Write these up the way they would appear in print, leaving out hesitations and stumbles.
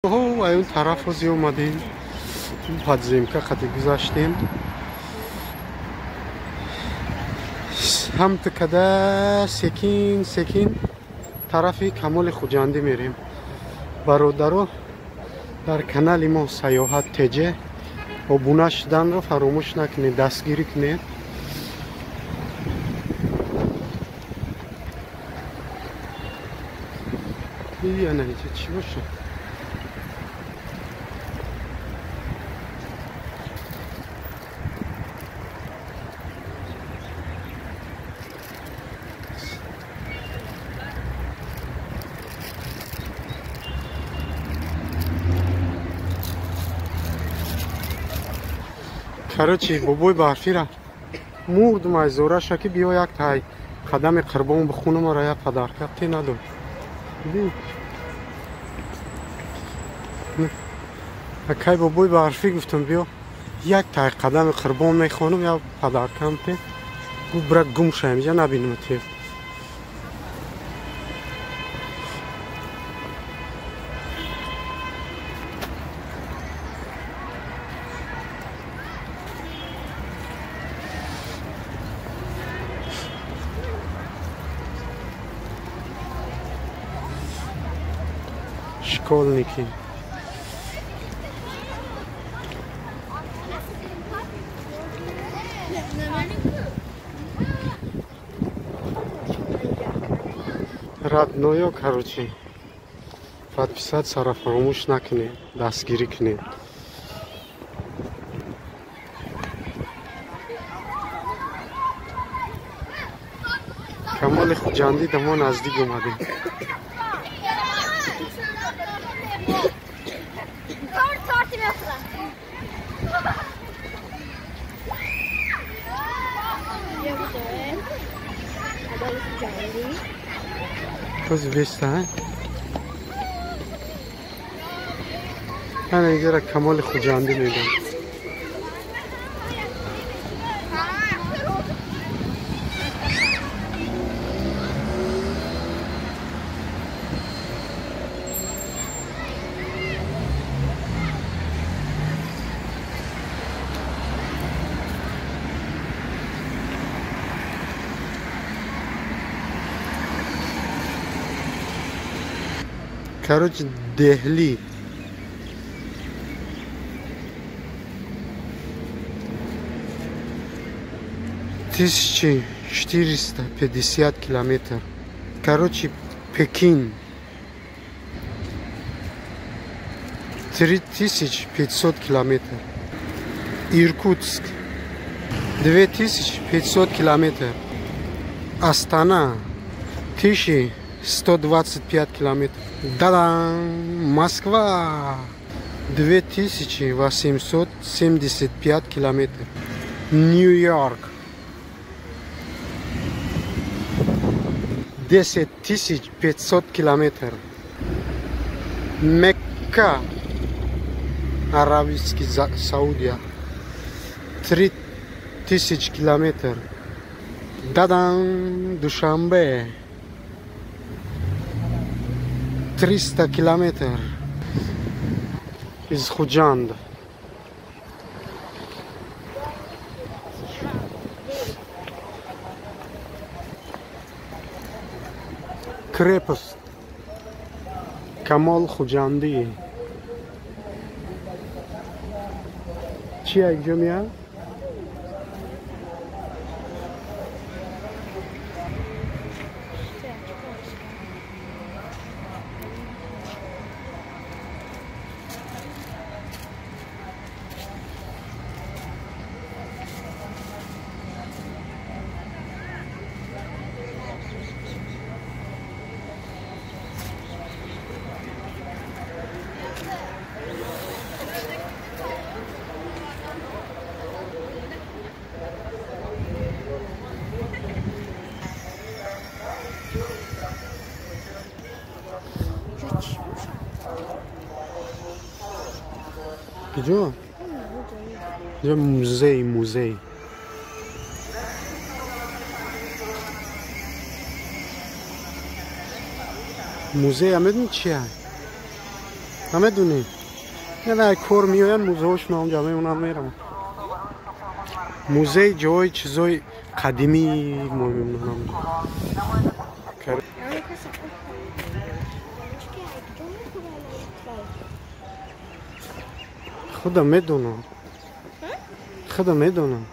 Ай он тараф ҳози омадем, подземка қати гузаштем. Ҳамту када секин секин тарафи Камоли Хуҷандӣ мерем. Бародаро, дар канали мо Саёҳат ТЖ обуна шуданро фаромӯш накунед, дастгирӣ кунед. Ана инҷа чӣ бошад? Короче, бобои барфира мурдум аз зораша ки биё як тай қадами қурбон бихунам, ара як падарка те надод. Акай бобои барфӣ гуфтам, биё як тай қадами қурбон мехонам, як падаркам те. Гуфт, бира гум ша, инҷа набинам те. Школьники. Родное, короче, подписаться фаромӯш накунед, дастгирӣ кунед. Камоли Хуҷандӣ да мо наздик омадем. Боз беста ана инҷара Камоли Хуҷандӣ мегӯям. Короче, Дехли. 1450 километр. Короче, Пекин. 3500 километр. Иркутск. 2500 километр. Астана. 1125 километров. Да-дам! Москва! 2875 километров. Нью-Йорк. 10 500 километров. Мекка. Аравийский Саудия. 3000 километров. Да-дам! Душанбе. 300 километров из Худжанда. Крепость Камол Худжанди. Чия инҷо? Куҷо? Инҷо музей, музей. Музея медони чия? Намедунӣ? Не, кор меоянд, музеҳошон онҷа мемонанд, мераванд. Музей ҷои чизои қадимӣ мемонанд. Худам медонам. Худам медонам.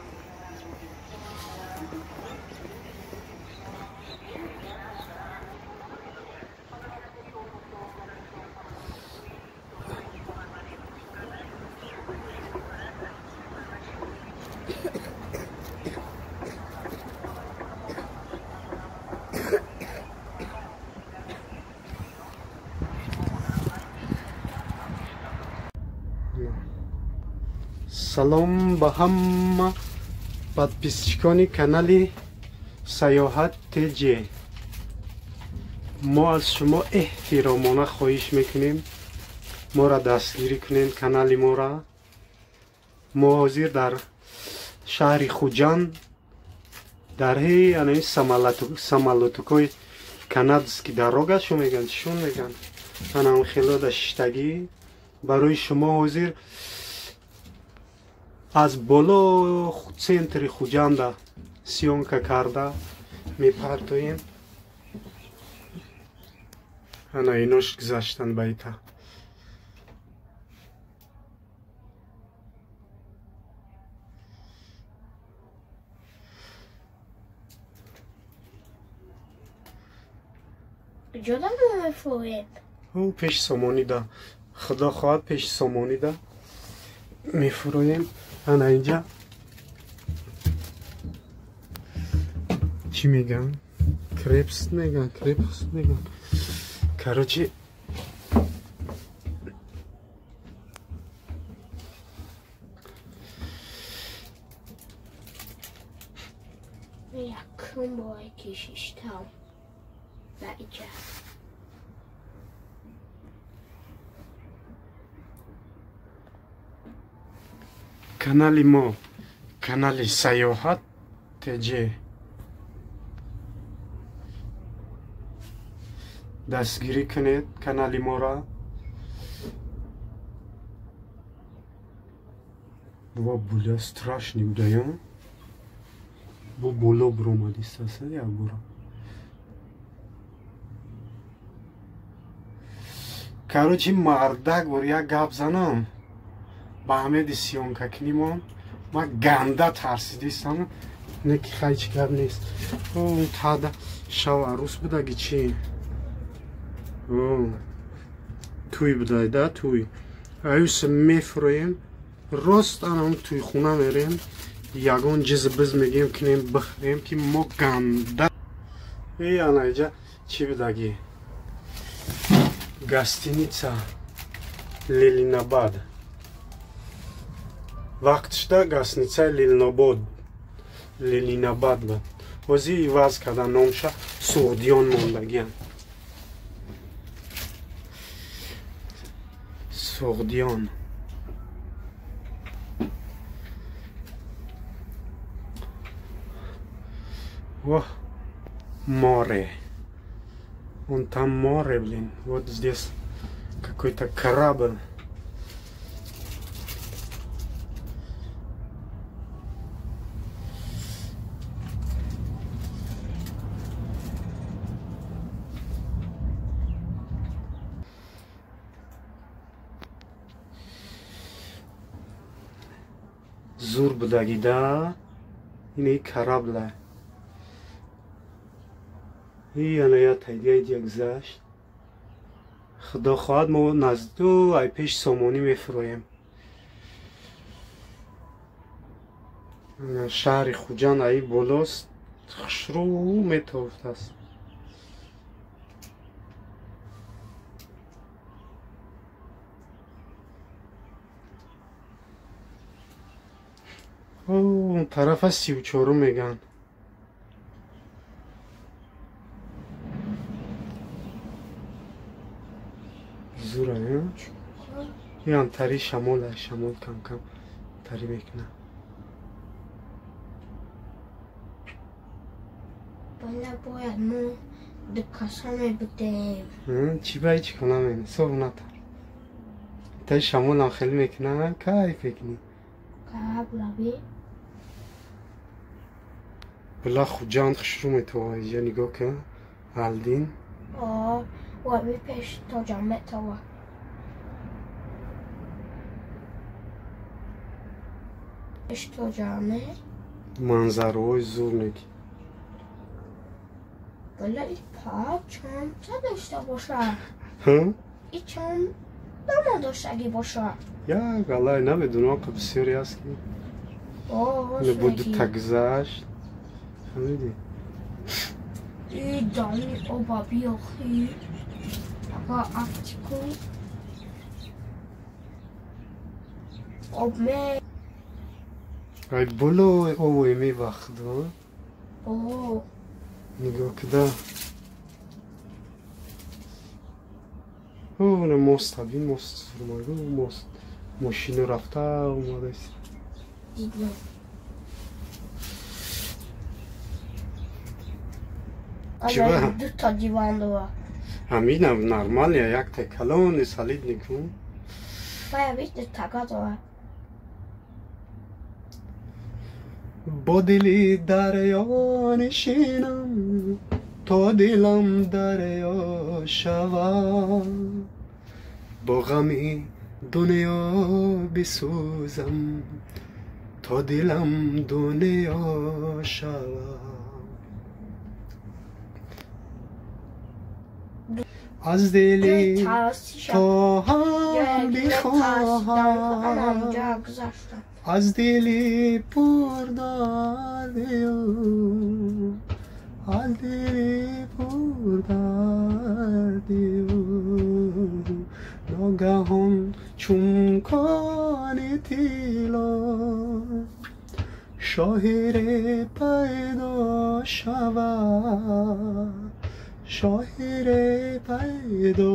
Салом ба ҳама подписчикони канали Саёҳат ТЖ. Мо аз шумо эҳтиромона хоҳиш мекунем, моро дастгирӣ кунед, канали моро. Мо ҳозир дар шаҳри Хуҷанд, дар ҳеи самолётукои канадский дорога шо мегӯянд, чишон мегӯянд, анам хело да шиштагӣ. Барои шумо ҳозир аз боло центри Хуҷанда съёмка карда мепартоем. Ана инош гузаштанд ба ита. Куҷода мефуроем? Пеши Сомонида. Худо хоҳад, пеши Сомонида мефуроем. Ана инҷа чӣ мегӯянд? Крепс мегӯянд, крепс мегӯянд. Короче, якум бор ки шиштам ба иҷа. Канали мо канали Саёҳат ТЖ. Дастгирӣ кунед канали моро. Бо буля страшный будаям. Бо боло биромадистаса як бора. Короче, мардак бор як гап занам. Ба ҳамеди съёмка кунимон. Ман ганда тарсидистам. Не ки хай чӣ гап нест. Тада шав арӯс будаги чӣ? Туй будай да, туй. Аюс мефуроем. Рост анам туйхона мерем. Ягон ҷиз биз мегем кунем, бихӯрем, ки мо ганда. Эй, ана иҷа чӣ будаги? Гостиница Ленинабад. Вақт шуда гостиницаи Ленинобод, Ленинабад буд. Ҳозир иваз кардан номша, Суғдиён мондагиам. Суғдиён. О, море. Вон там море, блин. Вот здесь какой-то корабль. Зур будагида ини корабла. И ана я тайдия гузашт. Худо хоҳад, мо назду ай пеш Сомонӣ мефуроем. Шаҳри Хуҷанд ай болост, хушрӯ метофтааст. Он тарафа 34 мегӯянд. Зура, ям тари шамол, шамол кам-кам тари мекунад. Бала бояд мо дукаса мебудем. Чӣ ба ҳеҷ кор намем, сов натар. Тай шамолам хеле мекунад, кайф мекунӣ. Била Хуҷанд хушрӯ метова, иҷа нигоҳ кун. Алдин. Ва пеш тоҷам метова. Пеш тоҷаме. Манзараҳои зур неки. Била и па чанд та дошта бошад? И чанд дама доштагӣ бошад? Як алай намедонам, қа бисёре аст ки. Бо дута гузашт. Фаҳмидӣ? И дами оба биёхӣ. Ага афтику. Об ме. Ай болои обои мебахду. О. Нигоҳ куда. О, мост бин, мост сурмагу, мост. Мошину рафта омадааст. Дидам. Чиба? Дута диван дора. Ҳаминам нормалия, якта калони солидный ку. Бая бит дутага дора. Бо дили дарё нишинам, то дилам дарё шавад. Бо ғами дунё бисӯзам, то дилам дунё шавад. Аз дили то ҳам бихоҳам, аз дили пурдардию, аз дили пурдардию, ногаҳон чун кони тилло шоҳире пайдо шавад, шоҳире пайдо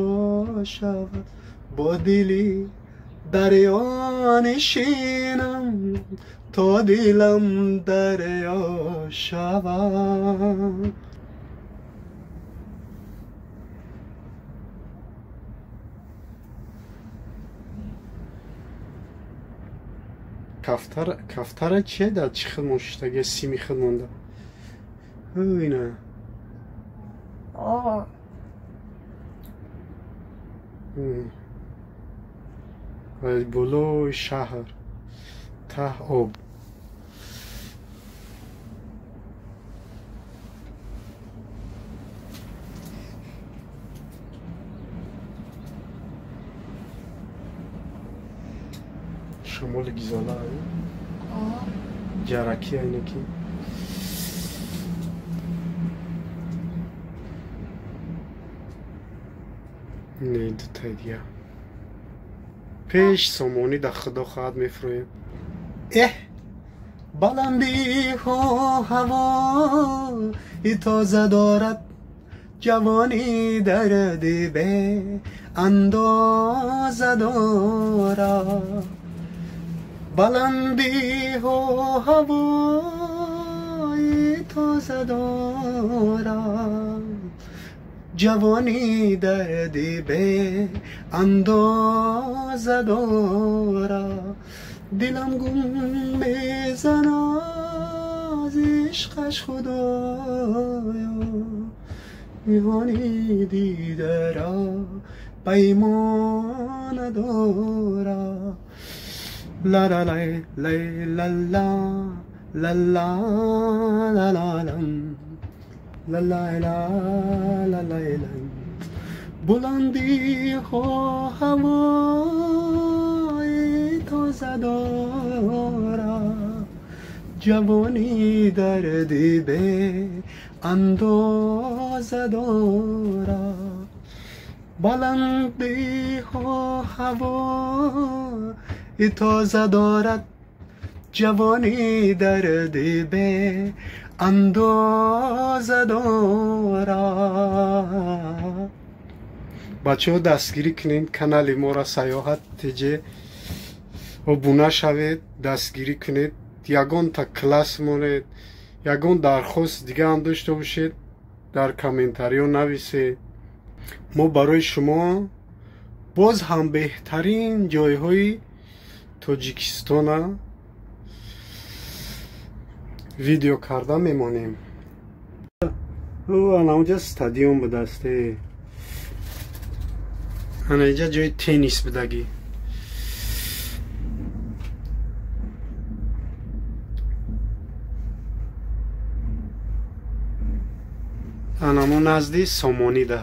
шавад. Бо дили дарё нишинам, то дилам дарё шавад. Кафтара чие дар чӣ хел моншиштаги сими хел монда? Ина. Болои шаҳр таҳ об. Шамоли гизола ҷараки айнаки. Не, дутаи дига. Пеш сомонӣ дар худо хоҳад мефурӯем. Эҳ, баландиҳо ҳавои тоза дорад, ҷавонӣ дарди бе андоза дорад. Баландиҳо ҳавои тоза дорад, ҷавонӣ дарди бе андоза дорад. Дилам гум мезанад аз ишқаш худоё, миҳони дидаро паймона дорад. ла ла лай лай ла ла ла ла ла ла лам ла ла ла ла ла ла. Баландиҳо ҳавои тоза дорад, ҷавонӣ дарди бе андоза дорад. Баландиҳо ҳавои тоза дорад, ҷавонӣ дарди бе андоза дорад. Бачаҳо дастгирӣ кунед канали моро Саёҳат ТЖ, обуна шавед, дастгирӣ кунед, ягонта класс монед, ягон дархост дига ҳам дошта бошед, дар комментариҳо нависед. Мо барои шумо Боз ҳам беҳтарин ҷойҳои Тоҷикистона видео карда мемонем. Ана онҷа стадион будааст. Ана инҷа ҷои теннис будагӣ. Ана мо назди Сомонида,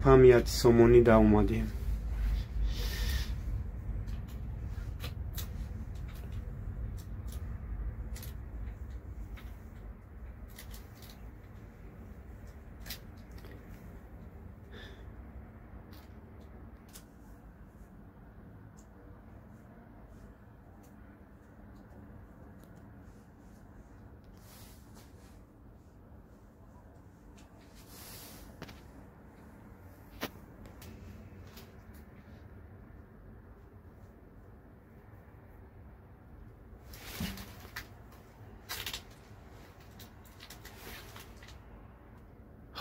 памяти Сомонида омадем.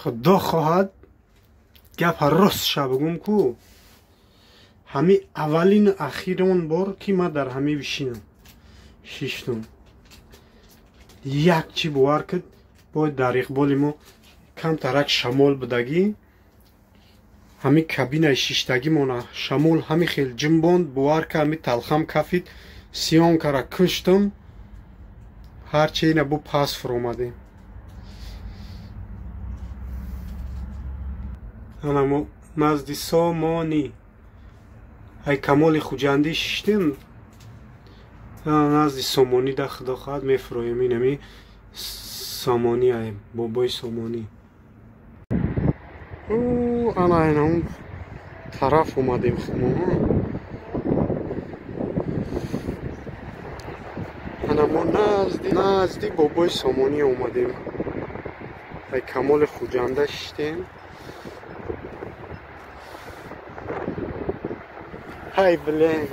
Худо хоҳад гапа ростша бигӯм ку ҳами аввалину ахирон бор ки ман дар ҳами бишинам шиштум. Як чӣ бовар кид, бояд дар иқболи мо камтарак шамол будагӣ, ҳами кабинаи шиштагимона шамол ҳами хел ҷимбонд, бовар ка ҳами талхам кафид, сиёнкара куштум, ҳарчи ина бу пас фуромадем. Ана мо назди Сомонӣ ай Камоли Хуҷандӣ шиштем, назди Сомонӣ да худо хоҳад мефуроем. Инами Сомонӣ ай бобои Сомонӣ. Ана инам тараф омадем хумо. Ана мо назди бобои Сомонӣ омадем. Ай Камоли Хуҷанда шиштем. Ай, блин.